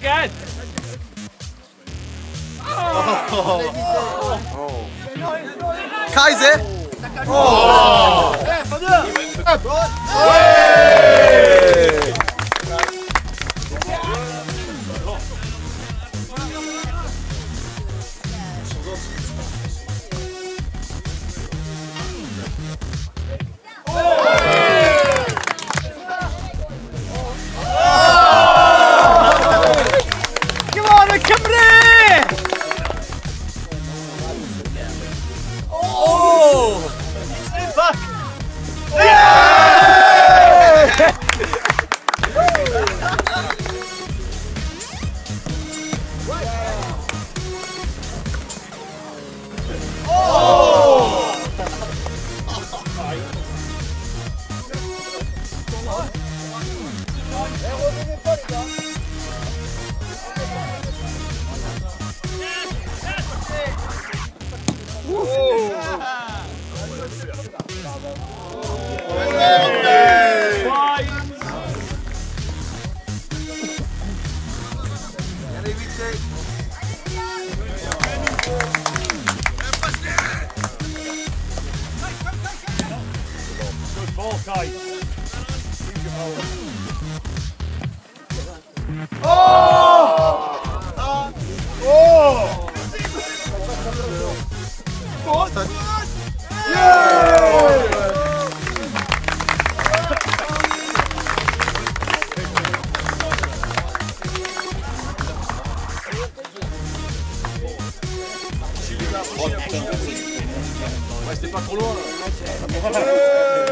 Again. Oh. Oh. Kaiser. Oh. Hey. Good ball, Kai. Use your power. Oh! Oh! Yeah! Ouais, c'était pas trop loin là.